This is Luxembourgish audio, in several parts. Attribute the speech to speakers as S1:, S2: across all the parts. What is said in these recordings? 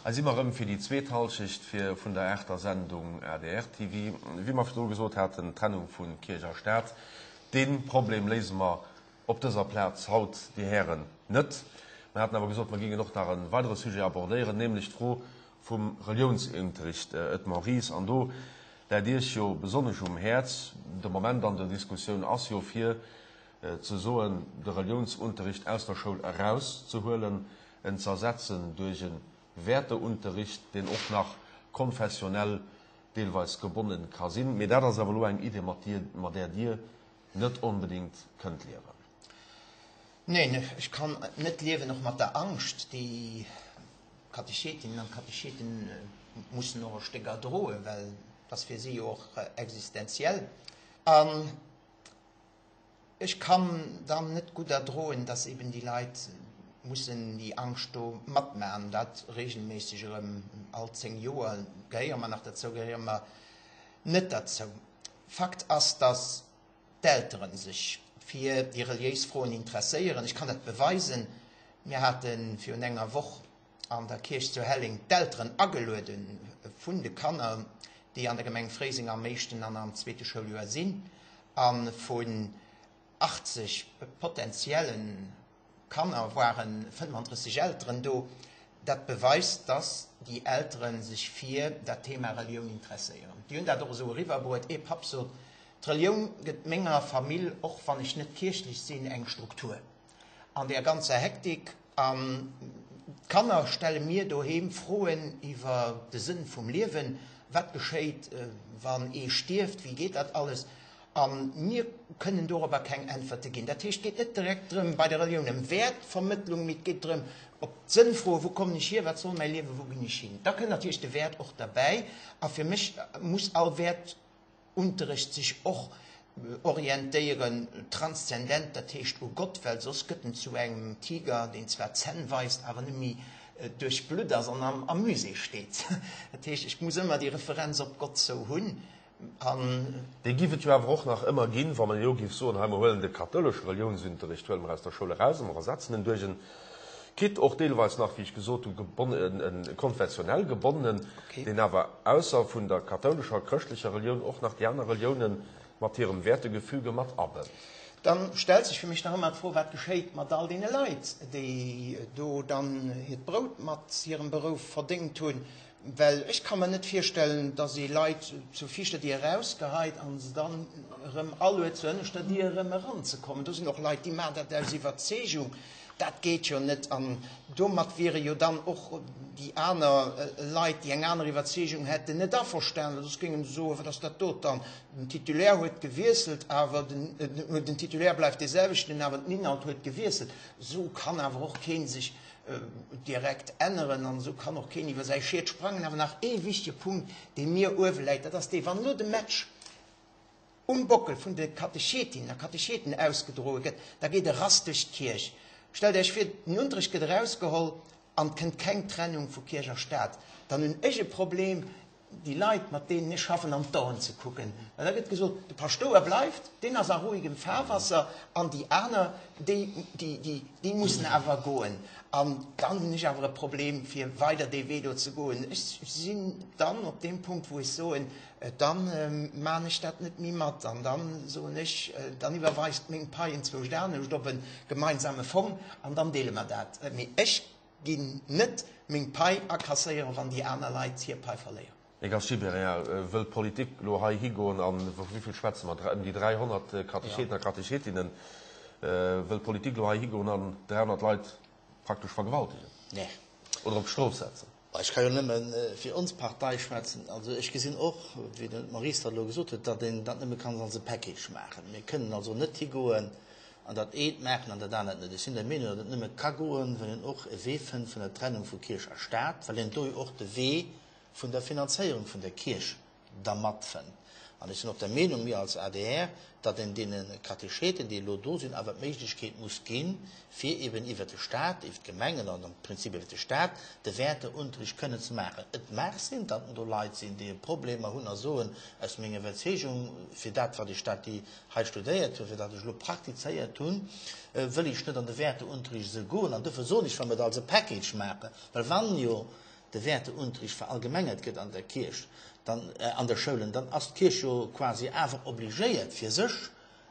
S1: Hei si mer erëm fir déi zweet Halschecht fir vun der aachter Sendung adr TV. Wéi mer virdru gesot haten, d'Trennung vu Kierch a Staat, dee Problem léise mer op dëser Plaz haut, Dir Hären, net. Mer haten awer gesot, mer géingen och nach e weidere Sujet abordéieren, nämlech d'Fro vum Reliounsunterricht. Et Maurice, an do läit Iech jo besonnesch um Häerz, de Moment an der Diskussioun ass jo fir ze soen, de Reliounsunterricht aus der Schoul erauszehuelen, en ze ersetzen duerch e Wäerteunterricht, deen och nach konfessionell deelweis gebonnen ka sinn. Mee dat ass awer elo eng Idee, mat mat där Dir net onbedéngt kënnt liewen.
S2: Neen, ech kann net liewen, och mat der Angscht, déi d'Katechetinnen an d'Katecheten mussen och e Stéck erdroen, well et ass fir si jo och existenziell. An Ech kann dann net gutt erdroen, dass eben déi Leit mussen déi Angscht do matmachen, dat regelméisseg erëm all 10 Joer. Gehéiere mer nach derzou, gehéiere mer net derzou? Fakt ass, dass d'Eltere sech fir déi reliéis Froen interesséieren. Ech kann dat beweisen. Mir hate virun enger Woch an der Kierch zu Helleng d'Elteren ageluede vun de Kanner, déi an der Gemeng Fréiseng am éischten an am zweete Schouljoer sinn, a vun 80 potentielle Kanner ware 35 Elteren do. Dat beweist, dass déi Eltere sech fir dat Thema Relioun interesséieren. Déi hunn dat och esou eriwwerbruet. Ee Papp sot, D'Relioun gëtt menger Famill, och wann ech net kierchlech sinn, eng Struktur. An där ganzer Hektik an d'Kanner stelle mir doheem Froen iwwer de Sënn vum Liewen, wat geschéit wann ee stierft, wéi geet dat alles? A mir kënnen dorobber keng Äntwerte ginn. Dat heescht, et geet net direkt drëm bei der Relioun ëm Wäertvermëttlung, mee et geet drëm op d'Sënnfroen, wou kommen ech hier, wat soll mäi Liewen, wou ginn ech hin? Da kënnt natierlech de Wäert och derbäi a fir mech muss all Wäert Unterrecht sech och orientéieren, transzendent, dat heescht u Gott, well soss gëtt en zu engem Tiger, deen zwar Zänn weist, awer net méi duerch Blutt ass an am Musée steet. Dat heescht, ech muss ëmmer déi Referenz op Gott zou hunn. An.
S1: Déi giff et jo awer och nach ëmmer ginn, wa mer elo giff soen, hei mer huelen de kathoulesche Reliounsunterricht huele mer aus der Schoul eraus a mer ersetzen en duerch en Quitte och deelweis nach, wéi ech gesot hunn, gebonn, konfessionell gebonnenen, deen awer ausser vun der kathoulescher, chrëschtlecher Relioun och nach déi aner Reliounen mat hirem Wäertegefüge mat abënnt.
S2: Dann stellt sech fir mech nach ëmmer d'Fro, wat geschéit mat all deene Leit, déi do dann hiert Brout mat hirem Berouf verdéngt hunn? Well ech ka mer net virstellen, dass ee Leit zur viischter Dier erausgeheit a se dann erëm aluet, zur ënneschter Dier erëm eranzekommen. Do sinn och Leit, déi maachen dat aus Iwwerzeegung. Dat geet jo net. An domat wiere jo dann och déi aner Leit, déi eng aner Iwwerzeegung hätten, net averstanen, well soss géinge se soen, Wat ass dat do dann? Den Titulaire huet gewiesselt, awer den, den Titulaire bleift dee selwechten, awer den Inhalt huet gewiesselt. Esou kann awer och kee sech direkt änneren an esou kann och keen iwwer säi Schiet sprangen. Awer nach ee wichtege Punkt, dee mir uewe läit, dat ass dee, wann elo de Match um Bockel vun de Katechetinnen a Katecheten ausgedroe gëtt, da geet e Rass duerch d'Kierch. Stellt Iech vir, den Unterrecht gëtt erausgeholl an et kënnt keng Trennung vu Kierch a Staat. Dann hunn ech e Problem, déi Leit, mat deenen ech schaffen, an d'Aen ze kucken. Well da gëtt gesot, de Paschtouer bleift, deen ass a ruhigem Fahrwasser, an déi aner, déi, déi, déi, déi mussen awer goen. An dann hunn ech awer e Problem, fir weider dee Wee do ze goen. Ech sinn dann op deem Punkt, wou ech soen, da maan ech dat net méi mat. An da soen ech, dann iwwerweist meng Pai enzwousch anescht op e gemeinsame Fong an dann deele mer dat. Mee ech Ginn net meng Pai akasséieren, wann déi aner Leit hir Pai verléieren.
S1: Här Gast Gibéryen, wëll d'Politik elo hei higoen an, vu wéi vill schwätze mer, ëm déi 300 Katecheten a Katechetinnen, wëll d'Politik elo hei higoen an 300 Leit praktesch vergewaltegen?
S3: Nee.
S1: Oder op d'Strooss setzen?
S3: Ech ka jo nëmme fir ons Partei schwätzen. Also ech gesinn och, wéi den Maurice dat elo gesot huet, datt een dat nëmme kann als e Package maachen. Mir kënnen also net higoen an dat eent maachen an dat anert net. Ech sinn der Meenung, datt et nëmme ka goen, wann een och e Wee fënnt vun der Trennung vu Kierch a Staat, well een do jo och de Wee vun der Finanzéierung vun der Kierch da matfënnt. An ech sinn och der Meenung, mir als adr, datt een deene Katecheten, déi elo do sinn, awer d'Méiglechkeet muss ginn, fir eben iwwert de Stat, iwwert d'Gemengen an am Prinzip iwwert de Stat, de Wäerteunterricht kënnen ze maachen. Et mag sinn, datt do Leit sinn, déi Problemer hunn a soen, aus menger Iwwerzeegung, fir dat, wat ech dat déi hei studéiert hunn, fir dat ech elo praktizéiert hunn, wëll ech net an de Wäerteunterricht esou goen. An dofir soen ech, wa mir dat als e Package maachen, well wann jo. de Wäerteunterricht verallgemengert gëtt an der Kierch, dann, an de Schoulen, dann ass d'Kierch jo quasi awer obligéiert fir sech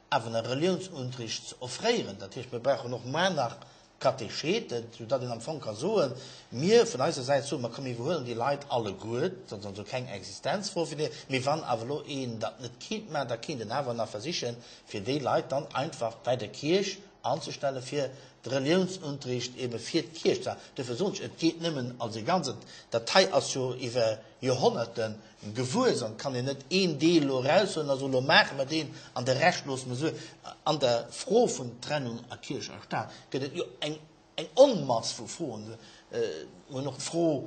S3: awer nach Reliounsunterricht ze offréieren. Dat heescht, mir brauchen och muer nach Katecheten, soudatt een am Fong ka soen, mir vun eiser Säit soen, ma komm mir iwwerhuelen déi Leit alleguer, dat ass also keng Existenzfro fir déi, mee wann awer elo een dat net kinnt maachen, da kinnt en awer nach versichen, fir déi Leit dann einfach bei der Kierch anzestellen, fir de Reliounsunterricht ebe fir d'Kierch ze maachen. Duerfir soen ech, et geet nëmmen als e Ganzt. Dat hei ass jo iwwer Joerhonnerten gewuess an et kann een net een Deel elo eraushuelen a soen, elo maache mer deen an de Rescht loosse mer esou. An der Fro vun Trennung a Kierch a Staat gëtt et jo eng eng Onmass vu Froen. Mir hunn och d'Fro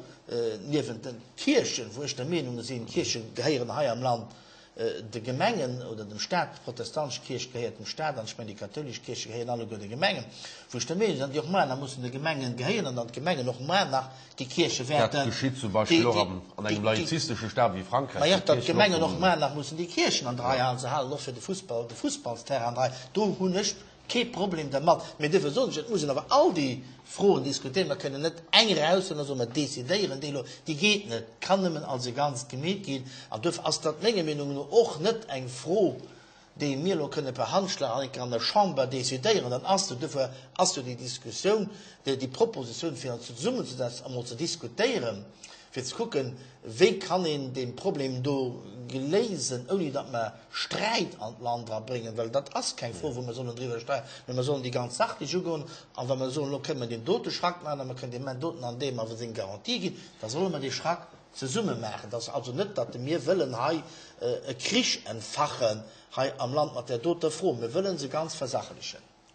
S3: niewent de Kierchen, wou ech der Meenung sinn, d'Kierche gehéieren hei am Land de Gemengen oder dem Staat, d'protestantesch Kierch gehéiert dem Staat an ech mengen déi kathoulesch Kierche gehéieren alleguer de Gemengen, wou ech der Meenung sinn, datt déi och muer nach mussen de Gemengen gehéieren an datt d'Gemengen och muer nach déi Kierche
S1: wäerten, Dat geschitt zum Beispill och an engem laizistesche Staat wéi Frankräich,
S3: ma jo, datt d'Gemengen och muer nach mussen déi Kierchen an der Rei halen, se halen och fir de Fussball de Fussballsterrain an der Rei. Do hunn ech Kee Problem dermat. Mee duerfir soen ech, et muss een awer all déi Froen diskutéieren. Mer kënnen net eng eraushuelen a soen, mer decidéieren déi elo. Déi geet net, kann nëmmen als e Ganzt gemeet ginn. An duerfir ass dat menger Meenung no och net eng Fro, déi mir elo kënne per Handschlag an enker an der Chamber decidéieren. Dann ass jo, duerfir ass jo déi Diskussioun, déi Propositioun, fir ons zesummenzesetzen a mol ze diskutéieren, fir ze kucken, wéi kann een dee Problem do léisen, ouni datt mer Sträit an d'Land era bréngen, well dat ass keng Fro, wou mer sollen driwwer streiden, mä mer sollen déi ganz sachlech ugoen. A wa mer soen, elo kënne mer deen dote Schrack maachen a mer kënnen deem doten an deem awer seng Garantie ginn, da solle mer dee Schrack zesumme maachen. Et ass also net, datt mir wëllen hei e Krich entfachen hei am Land mat där doter Fro. Mir wëlle se ganz versachlechen.